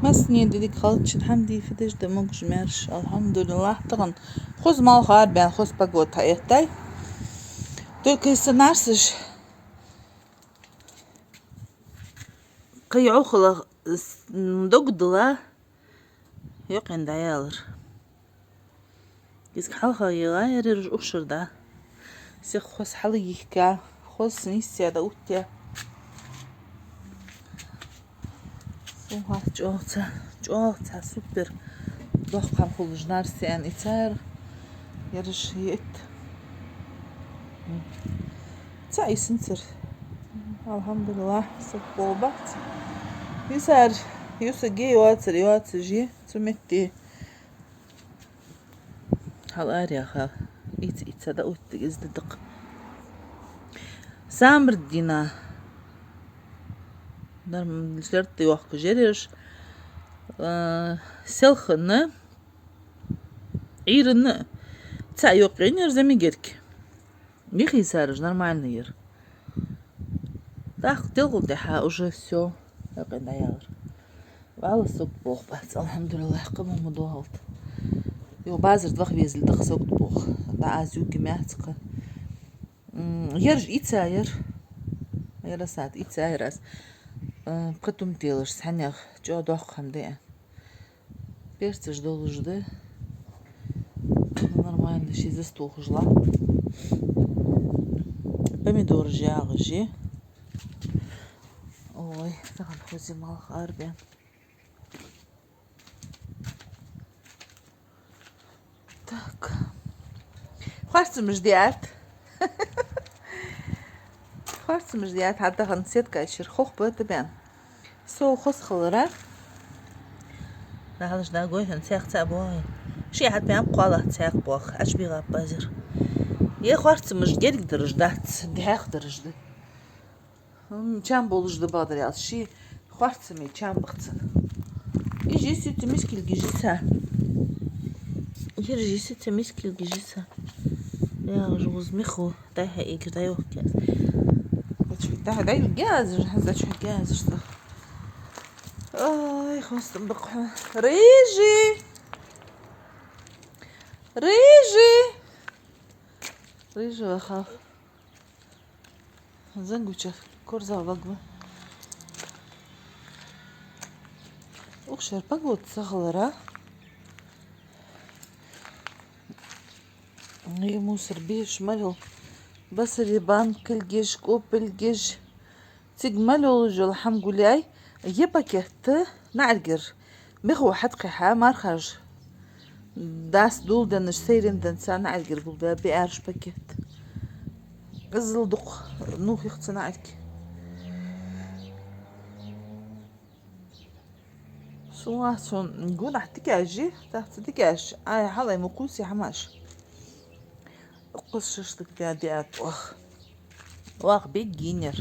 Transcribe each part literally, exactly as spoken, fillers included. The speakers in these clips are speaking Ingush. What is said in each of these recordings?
Хьастне деррига хилча хӀама дийфа деза да, могаш-маьрша, алхьамдулиллахӀ, тахан. Хоза малх арабаьнна, хоза погода хьаэттай. Только из са нарсаш кхы йӀовхал, с-, м, дог дала, йокъа дӀаялар. Киска хьалха йига яр ераш ухшар да. Сиха хоза хьалйихка, хоза нийсса да утте. Сухьа чӀоагӀа ца, чӀоагӀа ца супер. Доккха хӀама хулаш нарсеан ицар. Ераш йит. Ца исинцар. АлхьамдулиллахӀ, саг болбац. Юсар, юсаге йоацар, йоацар жи, цу метте. Хьал аряха, иц-ица да оттиг из дидакх. Самар дина. Норм-, лерт йохка жереш. А, селхана, Ӏийрана. Ца йокъенер замигерки. Михи сараж нормально яр. ТӀаккха делгӀал тӀехьа уже всё, хьакъин дӀаялар. Вала согт боху бац, алхьамдулиллахӀ, къаман ма догӀалт. Йо, базар двах везли даха согт боху. Да аз юги мяцка. М, ярж ица яр. Ярасат ица ярас. Э, пхи тум телаш, схьанех, чӀо дохкам деа. Перцаш долаш да. Нормально, ши застухаш ла. Помидораш ягӀажи. Ой, тахан хоза малх арабаьнна. Так. Харцамаш диат. Харцамаш диат, хьа тахан сетка чура хох ба тӀабаьнна. Со хоза хилара. Нахалаш да гой хьан цхьаькха ца боху. Ши хьат бям кхоалахь цхьаькха боху. Ач бигӀа базар. Е харцамаш герг дараш дац, дехьех дараш да. М, чам болаш да бадар ял. Ши харцаме чам бахцан. И жиси ца мискил гижиса. Хир жиси ца мискил гижиса. Я жуз миху. Дай хьа игр, дай охкяз. Дай гязр, зачем гязр? Ой, хвостом бакха. Рыжий! Рыжий! Рыжий вахав. Зангуча корза вагва. Ухшар погода сахалара. Е мусор беш малюл. Басари бан килгиш, купилгиш. Цига малюл жол хьам гуляй. Е пакетта наӀаргар. Михо хьатхи хьа мархаж. Дас дулданаш сайриндан ца наӀаргар гулда биарш пакет. Иззал дукх нухих ца наӀарги. Суа сон гунахь дикажи, тахца дикаш. Ай, хьалай мукуси хьамаш. Укхус шашлык да диат ох. Вах бегинер.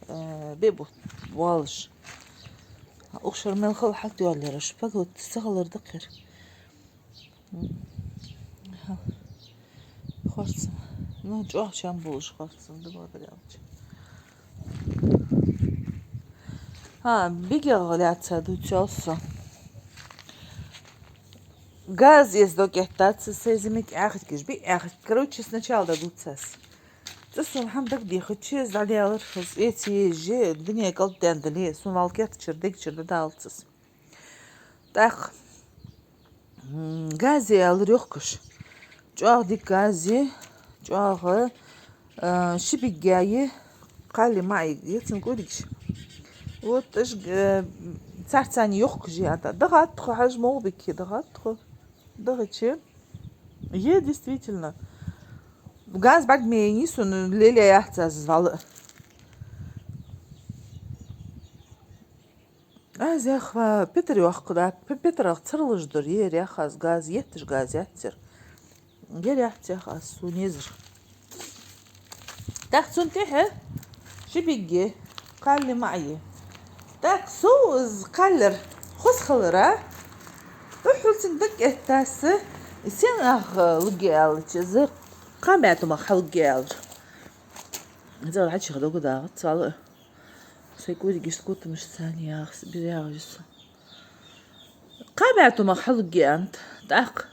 Э, бебу валш. Ухшар мел хал хьат йоллераш. Пагот сахалар дакхир. Хорцам. Ну, чӀоагӀа чам болаш хорцам, да бадар ялча. Ха, бигел гӀаляца дуцялса. Газ эс докетдац, сай зимик ахиркиш, би ахир. Короче, сначала да дуцас. Цу сун хьам даг дихачи, из дӀаделар, эци ежи, дуне калт дендали, сун вал кертчир, дегчир да далцас. ТӀаккха, м, газе аьлар йохкаш. ЧӀоагӀа дика газе, чӀоагӀа, а, ши биггаи, кхалли маӀи, ецин кӀудигаш. Вот, аш, э, царцани йохкаш, я, да, дагӀат тхо, хьаж мол бикки, дагӀат тхо. ДагӀачи. Е, действительно. Газ бӀарг мени сун леле яхца звала. Аз яхва Петр йохкхадат, П-, Петрах царлуш дур, е ряхас газ, етташ газ яццар. Е ряхцех аз су незар. Так, цун тӀехьа ши бигге, кхалли маӀи. Так, су из кхаллар хоза хилара, тӀухьулцин даг эттаса, сенах лугге алача, из кхабаьтумах хьалугге алар. Зал хьачих догу дагӀа, цала. Сай кӀудигиш кутамаш цани яхас, бирягӀа жиса. Кхаь бӀаь тумах хьалугги ант, тӀаккха.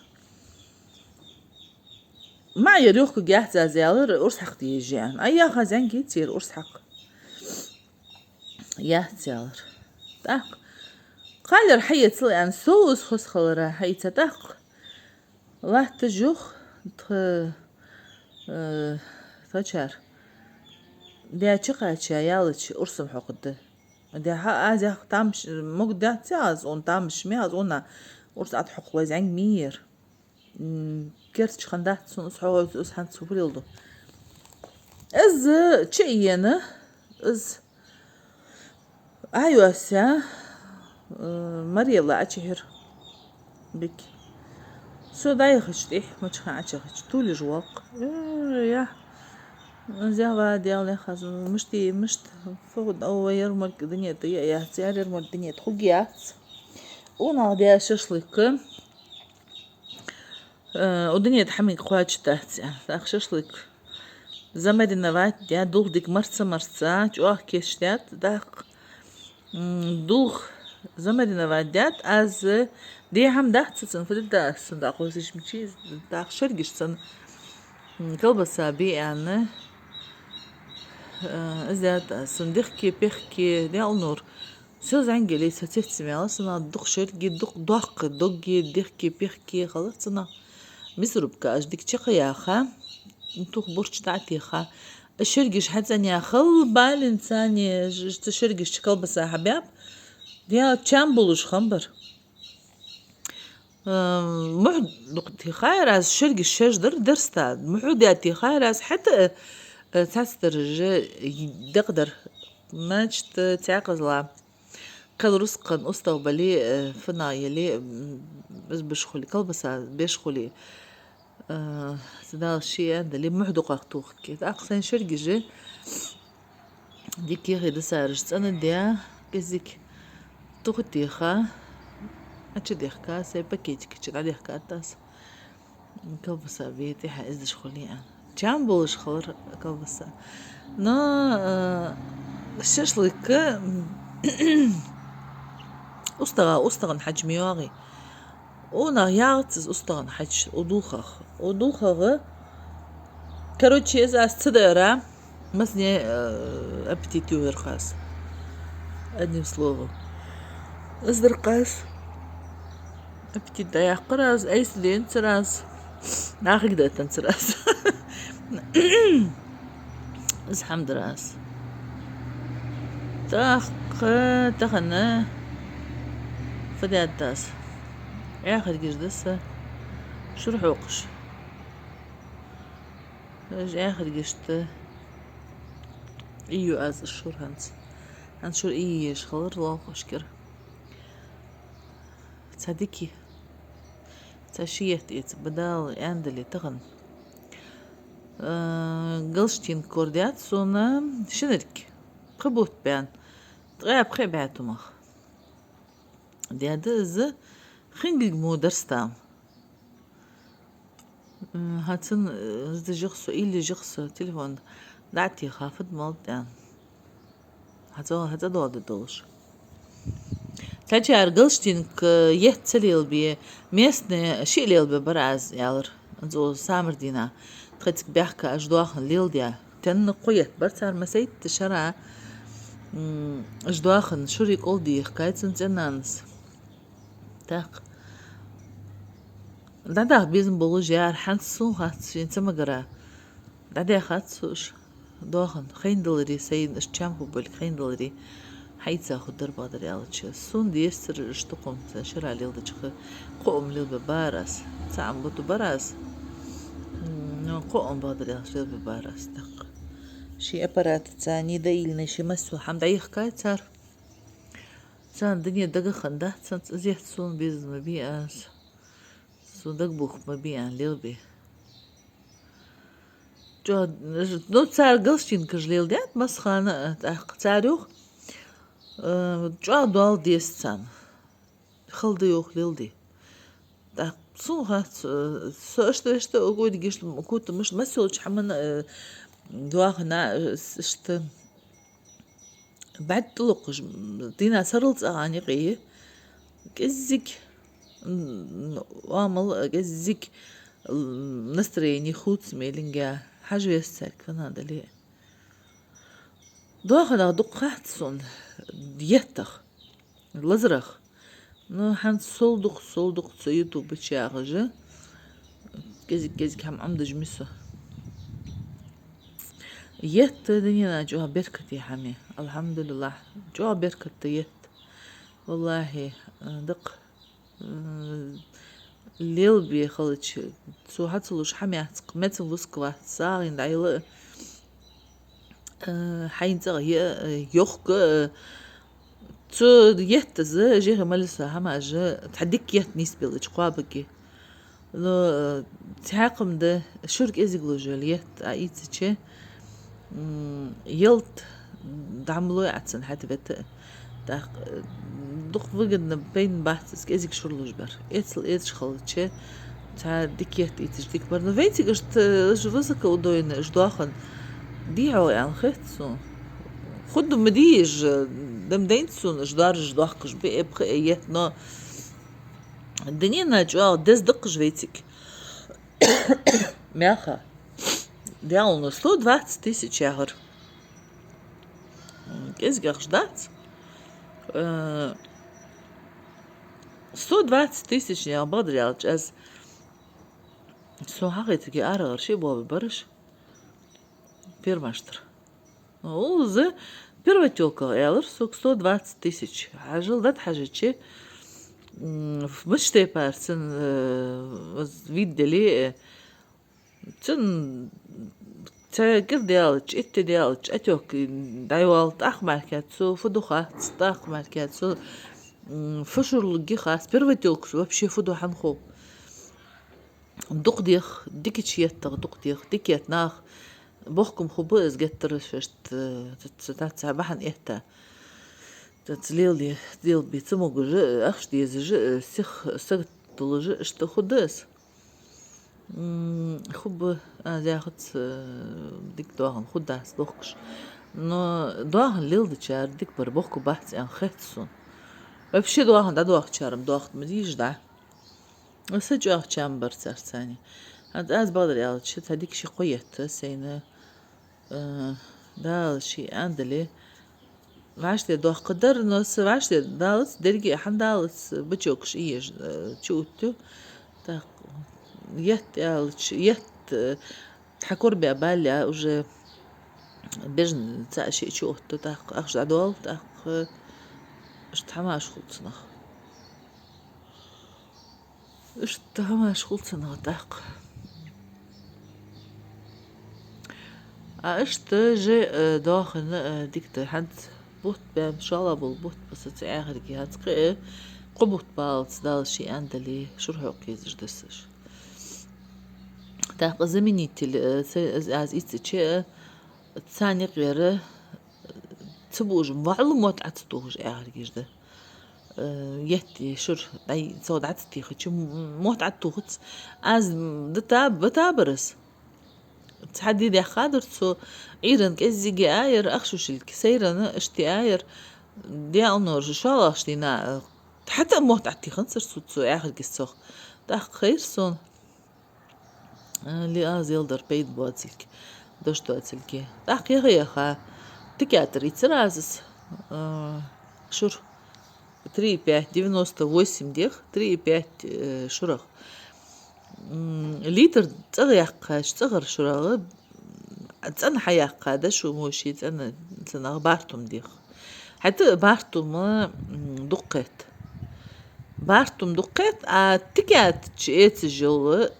Ма яр юхкаг яц аз ялар, урс хьакха деза аьнна. Ай, яха зӀанги цер урс хьакха. Яц ялар. ТӀаккха. Кхалер хьаецал аьнна, со уз хос халара хьаийца тӀаккха. Латташ юха тха, э, тхачар. Деча кхача ялача урсам хьокхарда. Де хьа аз яха тамаш, мог дац аз, он тамаш ме аз, она урс ат хьокхлай зӀанг мийер. М, керча хандац сун, ус хьогӀойт, ус хьанца фурил ду. Из ча иена, из Ӏайоса, э, Марела Ӏачухьар бик. Со дӀаяхача тӀехьа, мачха Ӏачахача, тулиш вакх. Э, я. Зява дел яхаз, мишта, мишта, фуд ава ярмарка дунет, я, яц, яр ярмарка дунет, хуг яц. Унах дя шашлык. Э, у дунет хьамиг кхоача дац, я. Так шашлык. Замариновать дя, дулх дик марца-марца, чӀоагӀа кечдят, даккха. М, дулх замариновать дят, аз, э, дехьам дац цун, фу да аз, цун дакъо сишмичи, даккха шергиш цун, м, колбаса бианна, э, из дят аз, цун дехке, пехке, дя унур. Со зӀангели, со цецци мела, сана дукха шерги, дукха доккха, догги, дехки, пехки, халар цана. Мясорубка аж дик чакха яха. Тух бурч дӀатеха. Шергиш хьацӀаня хал балин цани, ш-, ш-, шергиш ча колбаса хьабяб. Дя чам болуш хамбар. Ам, мухь дукха тихай раз, шергиш шеш дар, дарста. Мухь дя тихай раз, хӀета, э, цацдар же декъдар. Значит, э, цӀакъазла. Кхел русскхан устагӀ бали, э, фана яли, м, из беш хули, колбаса беш хули, э, задал ши андали мухь дукхах тухки. ТӀаккха сайн шергиже дикихи дасараш цӀана дя, кизик туху тиха, ача дехка, сай пакетики ча дехка тас. Колбаса бе тӀехьа из деш хули а. Чам болаш халар колбаса. Но, э, шашлык, м, устагӀа, устагӀан хьач миёгӀи. Уна яц из устагӀан хьач, у дулхах. У дулхагӀа. Короче, из аз цадара. Масне, э, аппетит юхар хас. Одним словом. Из дар хас. Аппетит дӀаяккхар аз, айса денцар аз. Нахиг датанцар аз. Из хьамдар аз. ТӀаккха, тахана фадят аз. Эхаргиш даса. Шур хьокхаш. Эхаргишта. Ию аз шур хӀанз. ХӀанз шур ию еш халар лоалхошкара. Ца дики. Ца шиет эца бадал яндали тахан. Э, галштин кордят сона шинарик. Кхыбут бян. Ткъяп хе бятумах. Дяда из хингиг му дарстам. М, хьацан, э, здажих со, или жих со, телефон дӀатеха, фад мал тӀан. Хьацо, хьацо дода долаш. Цачар галштинка, э, ет ца лелбе, местный ши лелбе бар аз, ялар. Анцо самар дина. Тхацк бяхка аж доахан лелдя. Тенна кхо ет бар цар масайт шара. М, аж доахан шури кол дих, кайцан ценанс. Так. ДӀадах безам болу жар, хьанц сун хац шин ца магара. ДӀадехац суш. Доахан, хайн далари, сайин, аш чам хӀу боль, хайн далари. Хьайца хӀу дар бадар ялача. Сун дестар аш тукхум, ца шира лелдачха. Кхоум лелбе барас. Цаам буту барас. М, ну, кхоум бадар ялач лелбе барас. Так. Ши аппарат ца ни да или не ши масу хам даихкай цар. Цан дунья дагахана дац, цан цӀазет сона беза ма би аз. Сона дагабух ма би ан лелби. Чо-, ну, цар галстинкаш лелдят, масхана, а, тӀаккха цар юх, э, чӀоагӀа доал деза царна. Халда юх лелди. ТӀаккха сона хац, э, со ишта, ишта, угодигиш, кутамаш, масолча хьамана, э, доахана, э, с-, ишта. бӀаьд тӀалокхаш, дийнахьа сарралца а гӀан юкъе, кӀеззига, м, оамал, кӀеззига, м, настроени хувц мелинга, хьажа веза царга фанадале. Доаханах дукха хац сона еттах, лазарах. Ну, хӀанз сол дукха, сол дукха цу ютуб чу яхаш а. КӀезиг-кӀезиг хӀама Ӏомадеш ма ю со. Етт дунен чу чӀоагӀа беркате хӀама я. АлхьамдулиллахӀ. ЧӀоагӀа беркате етт. Валлахьи, э, дакъа, э, лелабе хилча, цо хьа ца луш хӀама яц-кх, мецан вуск вац, сагӀийна дӀайла а, э, хьайна цӀагӀа е а, э, йохка а, э, цу еттаза жихи малиса хӀамаш а, цхьа дика етт нийсбелча кхоабаргья. Но, э, цхьаькхам да, шура кӀезига луш йола етт Ӏа ийцача, м, ялат дӀа ма лой Ӏа цунна хьатӀавета а. ТӀаккха, э, дукха выгодно, пайда бац из кӀезига шура луш бар. Эцал эцаш хилча, цхьа дика етт ийцача дика бар. Но вайцига иштта, э, уж высокоудойно, уж доахан дий хьогӀ аьнна хет сона. Хургда ма дий уж, да ма дайнад сона уж доаржаш доахкаш, биъ-пхиъ етт, но дунен чу чӀоагӀа деза да-кх уж вайцига. Меха. Дала, ну, сто двадцать тысяч яхар. М, кӀезига ахча дац. Э, сто двадцать тысяч яха, бакъдар аьлча, аз сона хьахетаргья арагӀара ши боба бараш. Фермаштара. Укхаза первотёлках аьлар сога сто двадцать тысяч. Хьажал, дӀатӀахьежача, м, в мыште парцин, э, видели, э, цун цхьа кӀира даьлча, итт даьлча, отёк дӀайоал, тӀаккха мара кхы цо фу ду хац, тӀаккха мара кхы цо, м, фу шура лургья хац, первотёлкаш вообще фу ду хӀана хов. Дукха дех, дикача еттах дукха дех, дика етт нах. Бохкам хургба из геттара шоашта, э, ца, ца, ца бахьан этта. Ца, ца лелабе, лелабе ца могаш а, ахча дезаш а, сиха сагот туллаш а, иштта хургда из. М, хургба, аз яхац, э, дика доахан хургдац дохкаш. Но доахан леладечар дика бар бохкам бац аьнна хет сона. Вообще доахан дӀадоахачар-м доахаргда ма дий уж дӀа. Са чӀоагӀа чам бар царца цхьана. ХӀанз аз, бакъдар аьлча, цхьа дика ши-кхо етт сайна, э, Дала ший аьнна дале, вӀаштӀехьа доаккхаргдар, но са вӀаштӀехьа далац, деррига а хӀана далац, бычокаш ийеш, э, чу оттаю. ТӀаккха етт аьлча, етт, э, хьакорабаь бале а, уже бежан цаӀ-шиъ чу оттаю, тӀаккха ахча дӀадоал, тӀаккха иштта хӀамаш хул цунах. Иштта хӀамаш хул цунах тӀаккха. А иштта же, э, доахан, э, дика да хӀанз бутт баьнна, шоллагӀа бола бутт ба са цу Ӏаьхарга хӀанз кхы, э, кхо бутт баллалца Дала ший аьнна дале, шура хьокха езаш да са уж. ТӀаккха заменитель, э, ца, аз, аз ийцача, э, царна юкъера, э, ца буаш, вӀалла мотт Ӏа ца тохаш Ӏаьхарга езаш да. Э, етт шура, ай, цо дӀа ца техача, м-, мотт Ӏа тохац. Аз, м, да та, ба та барас. Цхьа ди даьхадар цо, Ӏуйран кӀеззига а яр, ахча шилг сайран а, иштта а яр, Даьла нура, шоллагӀча дийнахьа, э, хӀаьта а мотт Ӏа теханзар цо, цо Ӏаьхарга еза цох. ТӀаккха хайра сона. Э, ли аз ялдар пайда боацилга, дош доацилга. ТӀаккха яха-яха, тикятар ийцар аз из, э, шура. Три и пять, девяносто восемь дех, три и пять, э, шурах. М, литр цӀагӀа яьккхача, цӀагӀара шурагӀа, м, цӀена хьаяьккха да шу, моши цӀена, цӀенагӀа бартум дех. ХӀаьта а бартум, м, дукха кхет. Бартум дукха кхет, а тикят чу эцаш йола,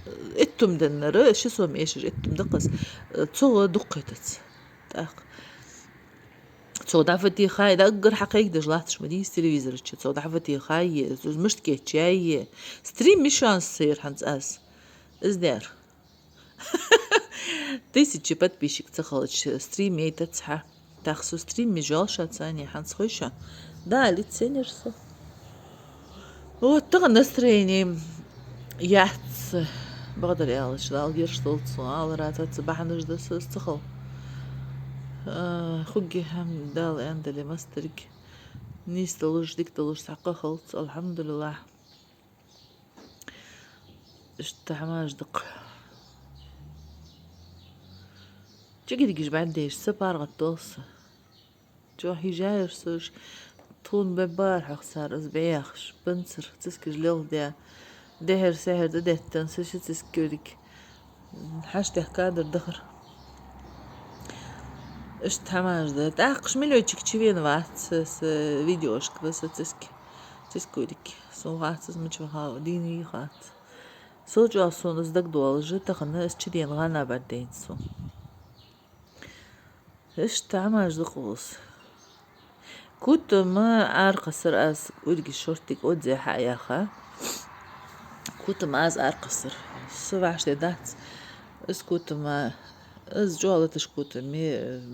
э, иттум деннара, ши сом эшаш иттум да-кх из, э, цох дукха кхетац. ТӀаккха цох дӀа фатихьа, даггара хьакхайкадеш латташ ма дий из телевизора чу, цох дӀа фатихьа е, из мишта кийчъяьй е. Стрим мишан сайр хӀанз аз. Из дер. Тысяча подписчик ца хилча, стрим яйтац хьа. ТӀаккха со стрим мижал ша цани хӀанз хой шоана. Да, лицензер со. Вот тахан настроени яц, бакъдар аьлча, Дала гешт долда сона, алара цхьацца бахьанаш да са из ца хила. А, хургья хӀама, Дала аьнна дале, массадарга нийса долаш, дика долаш цхьаккха хилац, алхьамдулиллахӀ. Иштта хӀамаш да-кх. ЧӀикӀиргаш бӀаргадайча, са паргӀатдоал са. Чу хьежа яр со уж, тхона беббар хьох цар, аз бӀехаш, бенцар, цискаш лелхадаь, дехьара-сехьара тӀадеттан, са ши циска кӀуьрг. Хьаштех кадр дахар. Иштта хӀамаш да. ТӀаккха ши миллиончик чувена вац са видеошка, са циска, циска кӀуьрг. Сона хац из мича ваха, дийна вий хац. Сел чӀоагӀа сона из дагадоалаш, тахан из чудена гӀана бӀаргадайнад сона. Иштта хӀамаш да-кх уж. Котам аракхессар аз, кӀуьргаш шортига одзе хьа а яьха. Котам аз аракхессар. Са вӀаштӀехьдац. Из котам, из чӀоагӀа латаш котам,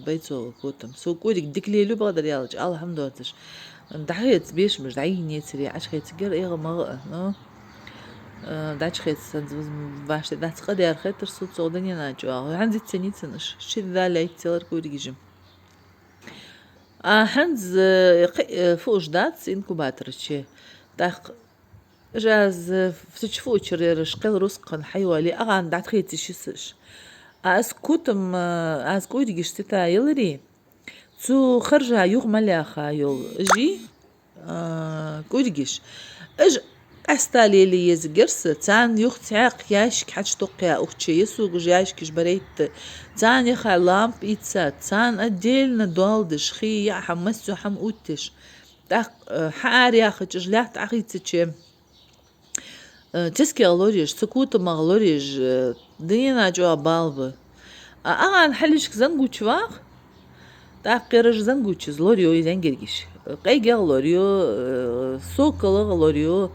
бойцовый котам. Со кӀуьрг дика лелаю, бакъдар аьлча, алхьамдулиллахӀ. ДӀахеца бешамаш дӀайийна ецаре, Ӏочухецаргьяр эгӀа-магӀа, ну, э, дӀачухеца, хӀанз вӀаштӀехьдац, къа дар хетар сона цох дунен чу. ХӀанз иццанийцанаш, ши ди даллалца ялар кӀуьргаш. А хӀанз, э, кхы, э, фу уж дац инкубатора чу. ТӀаккха уж аз, э, фу чу фу чура ераш кхел рузкъан хьайоале, агӀан дӀатӀахеца йиш я са уж. А аз котам, э, аз кӀуьргаш цӀита яларе, цу харжа юха мел яьха йола уж, а, кӀуьргаш. Уж къаьста лелае езаргьяр са, царна юха цхьаькха ящик хьачутокхъя укх чу, е сога уж ящикаш барайтта. Царна яха лампа ийца, царна отдельно доал деш, хий, яа хӀама, массо а хӀама оттадеш. ТӀаккха, э, хьаараяьхача, уж лаьтта Ӏохийцача, э, цискех лораеш, цу котамах лораеш, э, дунен чу бала ба. А агӀан хьалхашка зангуча вагӀа, тӀаккха ераш зангуча из лорайо, из янгергиш. Къегех лорайо, э, соколах лорайо,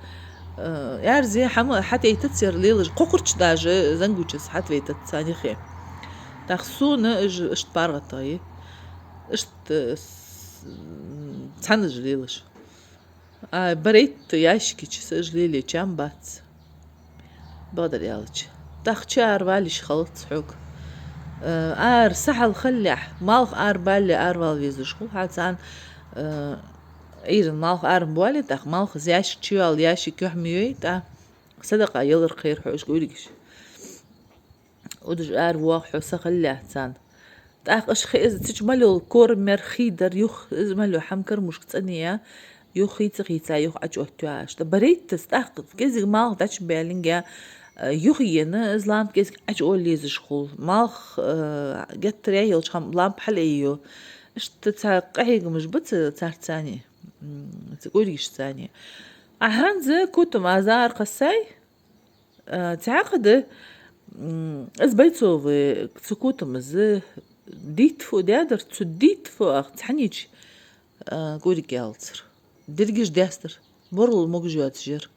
э, аьрзи хӀама хьатайтац ер лелаш, кхокхарча даже зангуча из хьатайтац царна юхе. ТӀаккха сона уж иштта паргӀатагӀа я, иштта, э, с-, цхьана уж лелаш. А барайтта ящика чу са уж лелае чам бац, бакъдар аьлча. ТӀаккха чу аравала йиш хилац хьога. Э, ара са хьалха хилалехь, малх арабалале аравала везаш хул хьо царна, э, Ӏуйрийна малх ара ма боале, тӀаккха малх из ящик чу йоалла, ящик юхь ма йой, тӀаккха садакъа ялар кхер хьо уж кӀуьргаш. Удаш аравоагӀа хьо са хилалехь царна. ТӀаккха уж хи-, из цу чу мел йола корм-мер, хий дар, юха из мел йола хӀама кормушка цӀанъяь, юха хийца-хийца, юха Ӏочуоттаю уж. ТӀаккха барайтта из, тӀаккха кӀезига малх дӀачубаьллинге, э, юха ена, из лампа кӀезига Ӏочуолла езаш хул. Малх, э, геттара яь йолча хана лампа хьалъайю. Иштта цхьа къахьегамаш ба цу царца цхьана, м, цу кӀуьргашца цхьана. А хӀанз котам аз аракхессай, а, цхьаькха да, м, из бойцовый, цу котама из дийтта фу даьдар, цу дийтта фу ах цхьаннеч, а, кӀуьрг ялацар. Дерригаш даьстар. БоргӀал могаш йоацаш яр.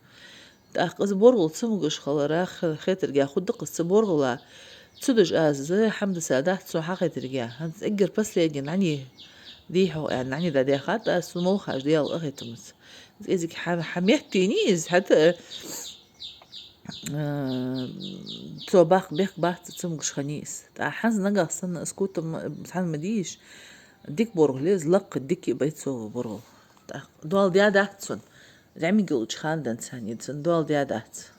ТӀаккха из боргӀал ца могаш хиларах хетаргья, хӀаьта-кх из цу боргӀала цудаш аз хӀама дисадац сона хьахетаргья. ХӀанз эггара последни нани дийхьо аьнна, нани дӀадаьхад аз, сона молхаш Даьла къахетамца. КӀезига хьа-, хьа меттани из, хӀаьта, э, цо баккха бехк бац, ца могаш хиннай из. ТӀаккха хӀанз нагахь санна из котам цхьана ма дий уж, дика боргӀал я из, лакха дика я бойцовый боргӀал. ТӀаккха доал даь дац цунна. ЗӀамига йолча хана денз цхьана, цунна доал даь дац.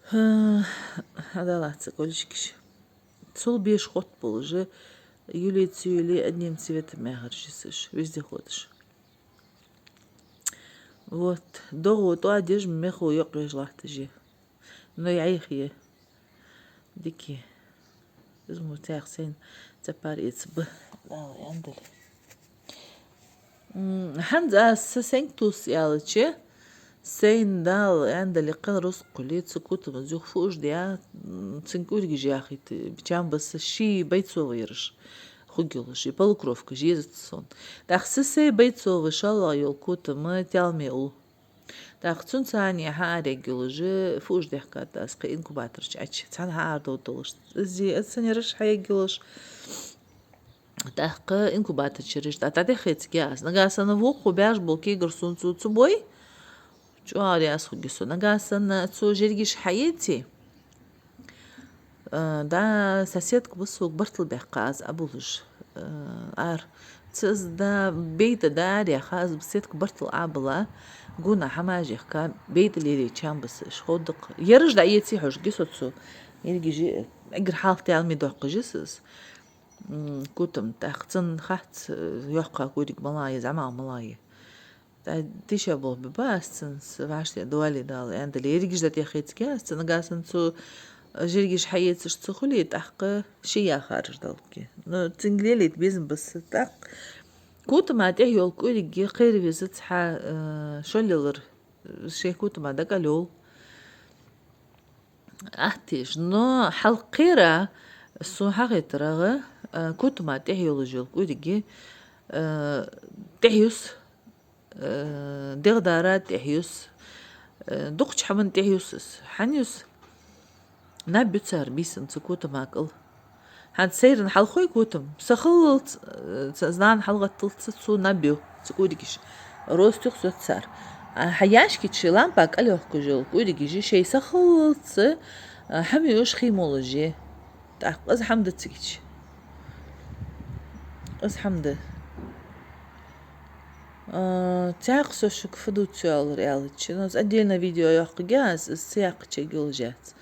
ХӀа, хьадалаца кӀолишкаш. Цул беша хотта болаш я, юле ца юле, одним цветом яхараш я са уж, везде ходаш. Вот, догӀа тӀоадеш, мехо йокъаеш латташ я. Но йӀайха я. Дика я. Из мо цхьаькха сайна цхьа пар эца ба. Дала аьнна дале. М, хӀанз аз са сенга тувс аьлча, сайна Дала аьнна дале, кхел рузкъа хуле, цу котама из юха фу уж даь, м, цун кӀуьргаш яхийта чам ба са, ший бойцовый ераш хургйолаш, ший полукровкаш езац сона. ТӀаккха са сай бойцовый шоллагӀа йола котам таьлме ул. ТӀаккха цунца цхьана хьаараяьнна йолаш фу уж даьхкад аз, кхы инкубатора чу Ӏочу, цхьана хьаарадовргдолаш. Из, из цун ераш хьаяьнна йолаш. ТӀаккха инкубатора чу ераш дӀа-, дӀадеххецаргья аз. Нагахь санна вокхо баьржа бола кегар сона цо ца бой, чӀоагӀа раьза хургья со. Нагахь санна цо жиргаш хьаэце, Э, да, соседка ба сога бартал баьккха аз Ӏобуллаш. Э, ара. Цу аз да бейта да ара яха, аз соседка бартал Ӏобилла, гуна хӀамаш яхка, бейта лелаеча хана ба са, иш ховдакх. Ераш да эций хьожаргья со цу. Ерригаш эггара хьалха тӀа ма дохкаш я са из. М, Кутам, тӀаккха цунна хац, э, йоккха кӀоарга малагӀа я, зӀамагӀа малагӀа я. ТӀа тиша болх бе ба аз цунца, вӀаштӀехьа доале Дала, аьнна дале, ерригаш да тӀехецке аз цунна, нагахьа санна цу жиргаш хьаэцаш ца хуле, тӀаккха ше яхараш далке. Но цунга лелайта безам ба са, тӀаккха Кутама тӀехьа йола кӀоарга кхера веза цхьа, э, шоллалар, э, ший Кутама дӀакӀалйоал. Аттеш, но хьалкхера сона хьахетарагӀа, э, Кутама тӀехьа йолаш йола кӀоарга, э, тӀехьа юс, э, дегӀадара тӀехьа юс, э, дукхача хӀаман тӀехьа юс из. ХӀана юс? Наб ю цар бийсан цу Кутама кӀал. ХӀанз сайран хьалхой Кутам, са хиллалца, э, са знан хьалгӀатталца цу наб ю цу кӀоаргаш. Рост юх соццар. А хьа яшкича лампа кӀалйохкаш йола кӀоаргаш шоай са хиллалца, э, хӀама юаш хий молаш я. ТӀаккха из хӀама да цигача. Из хӀама да. А, цхьаькха со шуга фу дувц аьлар аьлча, но из отдельно видео йоаккхаргья аз, из ца яьккхача йолаш яц.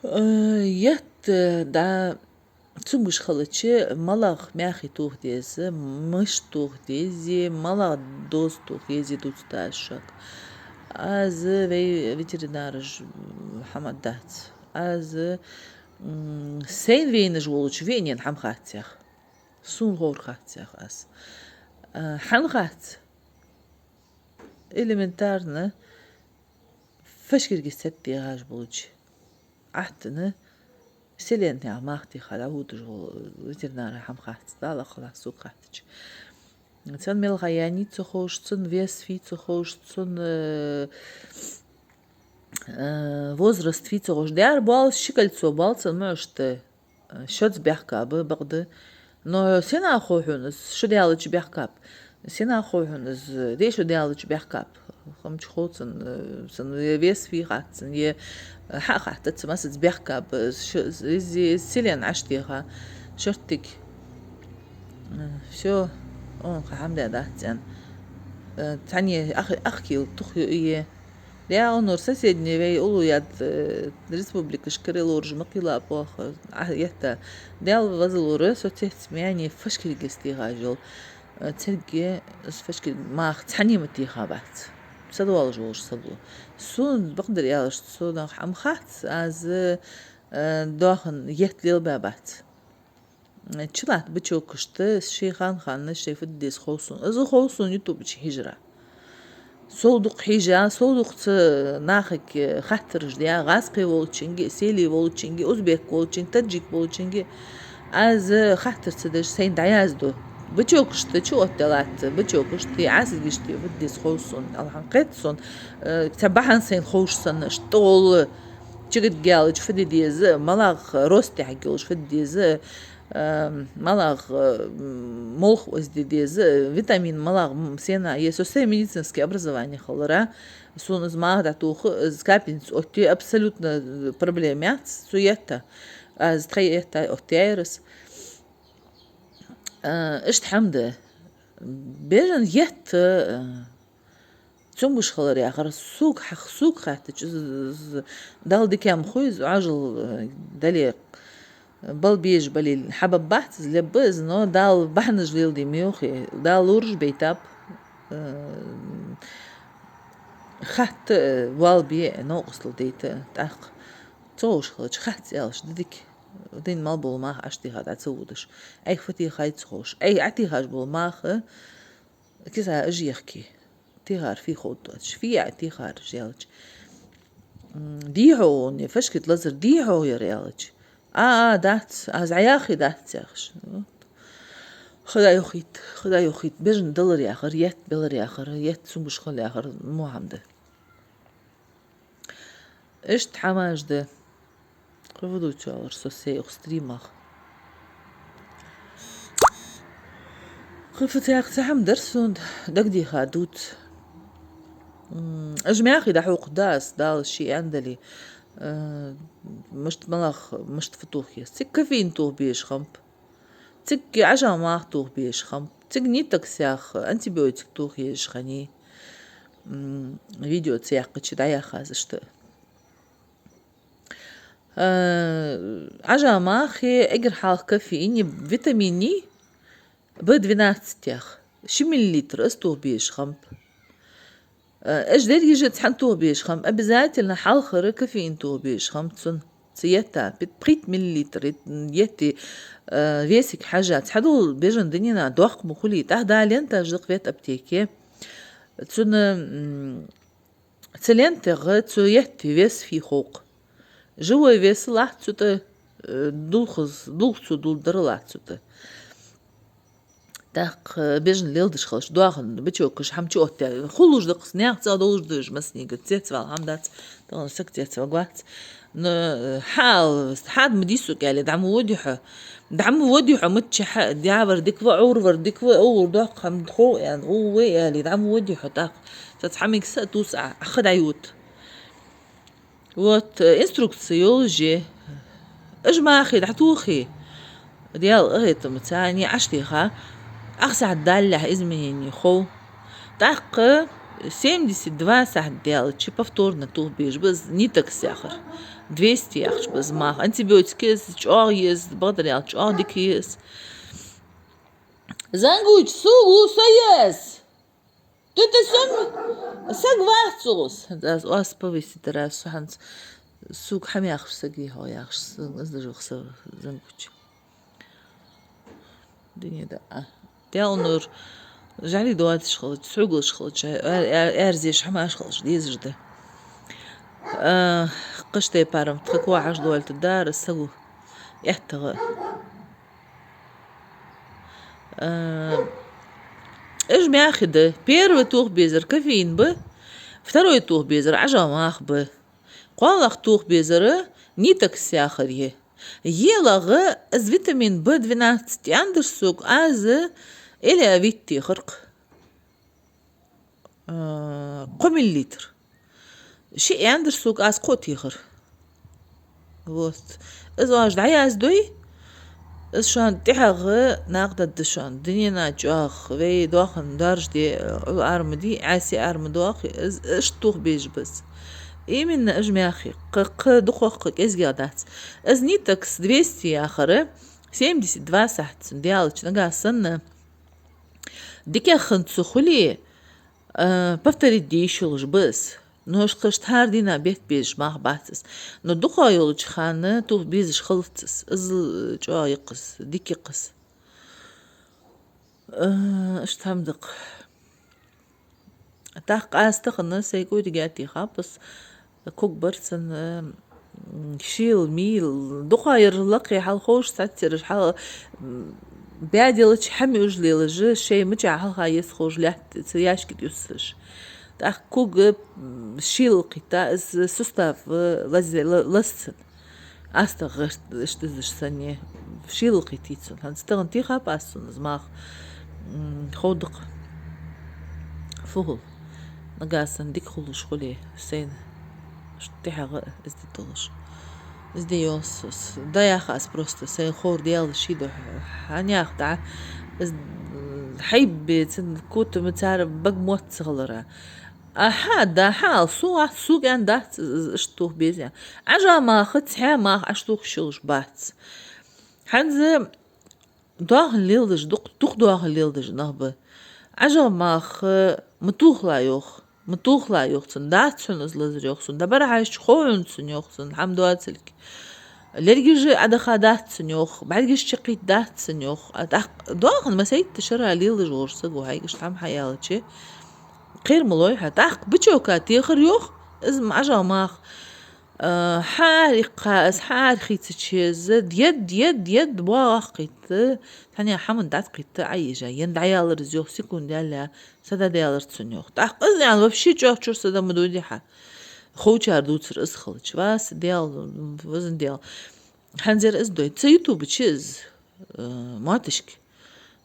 Э, етт, э, да, цамогаш хилча, малагӀа маьхий тоха деза, мишта тоха деза, малагӀа доза тоха еза дувц аз шуга. Аз вай ветеринараш, м, хӀама дац. Аз, м, сайна вайнаш волча виънена хӀама хац яха. Сона ховр хац яха аз. А, хӀана хац? Элементарно, фашкаргаш цхьа тӀа дегӀаш болча. Ӏаттана, селенна мах теха дӀахьодаш вола ветеринара хӀама хац, Дала кхалас сога хаьттача. Цун мел ха я низ ца ховш, цун вес фу я ца ховш, цун, э, э, возраст фу я ца ховш. Дера боал, ши кольцо боал цун, муьшта, э, шозза баьхка ба, бакъда. Но сенах хов хьона из, шу даьлча баьхкаб? Сенах хов хьона из, дешо даьлча баьхкаб? Хомча хов цун, э, цун е вес фу я хац цун, е, э, хьа а хаттац, масаца баьхкаб, э, ш-, из, из селен Ӏаш теха, шортига. Э, всё, он ха хӀама даь дац цӀен. Э, цхьанне ах-, ах кийла тух ю е. Дя онур соседний вай улу яд, э, республикашкара лоржа ма кхийла а плохо, а, етта. Дял вазалура со цец мяне фашкаргас тиха жол. Э, церге с-, фашкарг мах цхьанне ма тиха бац. Садвалж волж саблу. Сун бакъдар ялаш цунах хӀама хац, аз, э, доахан етт лел ба бац. Чилат бычокашта ший хан-ханна ший фу деза хов сона. Из хов сона ютуб чу хьижара. Сов дукха хьижа, сов дукха ца нахага хаттараш дя, гӀазкхий волчинга, сели волчинга, узбек волчинга, таджик волчинга. Аз хаттар ца деш сайна дӀаязду. Бычокашта чу отталац, бычокашта, Ӏасагишта фу деза хов сона. Алхьан кхет сона, э, ца бахьан сайна ховш санна, штол чигат гялач фу деза, малах рост тяхгилш фу деза, Ам, малагӀа, м, молха оз де деза, витамин малагӀа, м, сена, е со сай медицинский образование хилара, сона из маха дӀатоха, из капельница отте абсолютно, э, проблема яц, цу етта. Аз тхай етта оттаерас. А, ишта хӀама да. Бежан етта, э, Цунгаш хилар яхар, суг хьах-, суг хаттача, з-, з-, Дала дикем хуй, з-, Ӏажал, э, дале, бал бежа бале, хьаба бац, з-, лебба из, но Дала бахьанаш лелде мехе, Дала лурж бейтаб, э, хатта, э, вал бе, новкъостал дейта, тӀаккха. Цогаш хилача, хац ялаш, дидик. Дин мал бола маха Ӏаш тиха дӀа ца вудаш. Айх фатиха хай ца ховш. Айх Ӏатихаш бола маха, Киса ажехки. Тихар фи ховдоч. Фи а тихар желч. М, дихьо не, фашкит лазар дихьо яр ялч. А, а, дац, аз Ӏаяхи дац яхаш. Вот. Худа юхит, худа юхит. Бежан далар яхар, ят белар яхар, ят сумуш хал яхар, Мухаммад. Ишт хӀамаш да. Кхы фу дувц аьлар со сай укх стримах. Кхы фу цхьаькха цхьа хӀама дар сона дагадеха дувц. М, аж мягӀий дӀахьокхаргда аз, Дала ший аьнна дале. Э, мишта малагӀа, мишта фу тоха еза. Цига кофеин тоха безаш хиннаб. Цига Ӏажа маха тоха безаш хиннаб. Цига Нитокс яха антибиотик тоха езаш хиннай. М, видео ца яьккхача дӀаяха аз иштта. Э, Ӏажа махеи, эггара хьалха кофеини, витамини, Б двенадцать яха. Ши миллилитр из тоха безаш хиннаб. Э, уж дерригаш а цхьана тоха безаш хиннаб. Обязательно хьалхара кофеин тоха безаш хиннаб цун. Цу етта, пхийтта миллилитр етте, э, весага хьежжа. Цхьадола бежан дунен доккха ма хулий. ТӀаккха да ленташ да-кх ветаптеке. Цун, м, Цу лентегӀа цу етта вес фу хов-кх. Живой вес латт цу тӀа, э, дулхаз-, дулх цо дулдар латт цу тӀа. ТӀаккха, э, бежан леладеш хилча, доахан бачокаш хӀама чуоттаяь. Хулаш да-кх из, наьха цӀагӀа долаш да уж массанега. Цецвала хӀама дац, тахан саг цецваргвац. Но, э, хьаала, хьада ма дий сога, аьле, дӀа ма воде хьо. ДӀа ма воде хьо, миччахьа а, дявар дика ва, Ӏовар дика ва, Ӏовар доккха хӀама хов аьнна, Ӏову вай, аьле, дӀа ма воде хьо тӀаккха. Цхьацца хӀамига са а туса Ӏа, Ӏа ха дӀайода. Вот, э, инструкци йолаш я. Уж махе дӀатохе. Даьла къахетамца, царна Ӏаш теха, ах сахьат далалехь изменени хов. ТӀаккха семьдесят два сахьат даьлча повторно тоха безаш ба из Нитокс яхар. Двести яхаш ба из мах. Антибиотик я из, чӀоагӀа я из, бакъдар аьлча, чӀоагӀа дика я из. Зангуч, сога со еза! Ту, ту, сом-, саг вац цугӀус. Аз оас повысить дар аз, со хӀанз, сога хӀама яхаш саг я хьо яхаш, из дажох са Зангуч. Дуне да, а. Даьла нур, жӀали доацаш хилча, схьогалаш хилча, ар-, ар-, аьрзеш хӀамаш хилча, дезаш да. А, кхаш тайпара-м тха коа хьажа доалийтаргдар саго. ЭттагӀа. А, уж мехи да. Первый тоха безар кофеин ба, второй тоха безар Ӏажа мах ба. КхоалагӀа тоха безар Нитокс яхар я. ЙоалагӀа из витамин Б двенадцать аьннадар сога, аз эль виттехар-кх. А, кхо миллилитр. Шиъ аьннадар сога, аз кхоъ техар. Вот. Из оаш дӀаяздой, из шоана тӀехьагӀа накъадаргда шоана. Дунен чӀоагӀа вай доахан даржде, Ӏу ара ма дий, Ӏаьси ара ма доахий, из иштта тоха безаш ба из. Именно уж мехи, кхы, кхы дукхагӀа, кхы кӀезигагӀа дац. Из Нитокс двести яхар, семьдесят два сахьат цун даьлча, нагахьа санна дикагӀа хинна ца хуле, а, повторить де йиш йолаш ба из. Но уж кхы иштта хӀара дийнахьа бетта безаш мах бац из. Но дукхагӀа йолча хана тоха безаш хилац из. Из, э, чӀоагӀа я-кх из, дика я-кх из. А, иштта хӀама да-кх. ТӀаккха аз тахан сай кӀоригага техаб аз, ког бар цун, м, шийла, мийла, дукха яр лакхе хьалховш, цхьацца яраш хьал, м, баь делча хӀама уж лелаш, шоай мичахьа хьалха еза ховш лаьтта цу ящике тӀа юссаш. ТӀаккха ког, м, шийла кхийтта, из сустав, э, лаза-, ла-, лаза цун. АстагӀа гӀерт, иштта дезаш санна, шийла кхийтта цун. ХӀанз тахан техаб аз цунна из мах. М, ховдакх. Фу хул. Нагахьа санна дика хулаш хуле, сайна. Иштта тӀехьагӀа из де долаш. Из де йоалл со. ДӀаяха аз просто, сайна ховр Даьла ший духьа. ХӀанех дӀа, из, м, хьайбе, цун котама цар бага мотт ца хилара. А, хьа, да, хьаала, сога, сога аьнна дац, из, из иштта тоха беза аьнна. Ӏажа мах, цхьа мах Ӏаш тохаш йолаш бац. ХӀанз доахан леладеш, дукх-, дукха доахан леладеш нах ба. Ӏажа мах ма тохалахь йоах, ма тохалахь йоах цунна, дац хьона из лазар йоах цунна, дӀабӀарахьежача хов хьона цунна йоах цунна, хӀама доацилга. Лергаш а Ӏодаха дац цунна йоах, бӀаргаш чаккхийта дац цунна йоах. А тӀаккха доахан массайтта шера леладеш волча саго хьайга иштта хӀама хьааьлча, кхера ма лой хьа. ТӀаккха бачока техар йоах, из ма Ӏажа мах. А, хьаархийца, из хьаархийцача из, ед, ед, ед, боагӀа кхийтта, цхьанне хӀаман дӀакхийтта Ӏайижа. Ен дӀаялар из йоах, секунда яьлча, са дӀадаьлар цунна йоах. ТӀаккха из аьнна вообще чӀоагӀа чура са да ма додий хьа. Ховчар дувцар из хилча. Ва са Даьла, везан Даьла. ХӀанзара из дой. Цу ютубе чу из, э, моттигашка.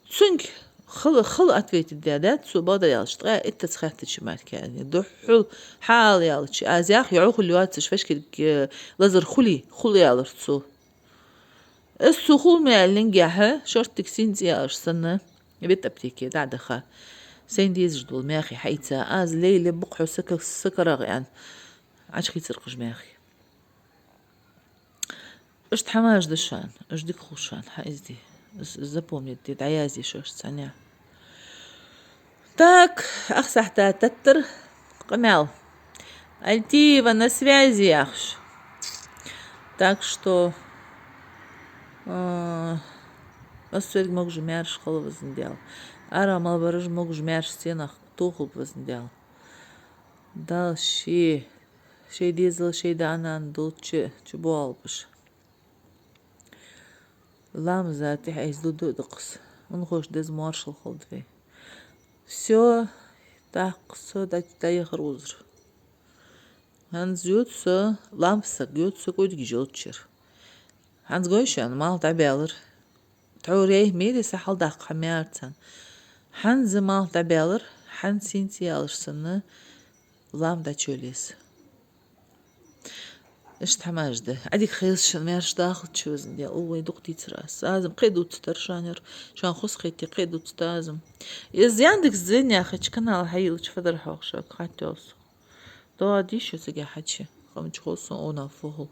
Цунга хала, хала ответить даьд цо, бакъдар аьлча, ткъаь иттазза хаьттача мара кхы. Духхьал хьаала аьлча, аз ях, йоӀ хул йоацаш, фашкирг, э, лазар хулий, хул аьлар цо. Аз цо хул ма аьллинге, шортига сийна цӀи яьлча санна, ветаптеке дӀадаха. Сайна дезаш дола маьхий хьаийца, аз лейла букъ хьо сака-, сакарагӀа аьнна, Ӏочухийцар кхы маьхий. Иштта хӀамаш да шоана, иштта дика хул шоана, хьаизде. Из, из запомнить де, дӀаязде шоаш цхьаннахьа. Так, ах сахьта таттар къамаьл. Альтиева на связи яхаш. Так что, а, массерга могаш-маьрша хила, Везан Даьла. Ара мел бараш могаш-маьрша сенах тохалба, Везан Даьла. Дала ший, шоай дезал, шоай да-нана долча чубоагӀалба уж. Ламаза тӀехьа айса ду-ду дакъас. Унахошта деза моаршал хилда вай. Всё, тӀаккха со дӀа-, дӀаяхар узар. ХӀанз йода со, ламаз саг йода со кӀудигаш йолчара. ХӀанз гой шоана, малх дӀабаьлар. Тхьовра яй мери са хьалдаккха хьа мярцан. ХӀанз малх дӀабаьлар, хӀанз сийна цӀи яьлча санна, ламаз дӀачуйола еза. Иштта хӀамаш да. Ӏадика хийла шун, маьрша дахалда шо, Везан Даьла, уллув вай дукха дийцар аз. Аз-м кхы а дувцадар шоана ер, шоана хоза хете, кхы а дувцадар аз-м. Из Яндекс Дзен яхача канала хьайийлача фу дар хьогӀ шуга, хаттар йоал сох. ДогӀа дийша цига хьачу, къамаьл хул сона, она фу хул.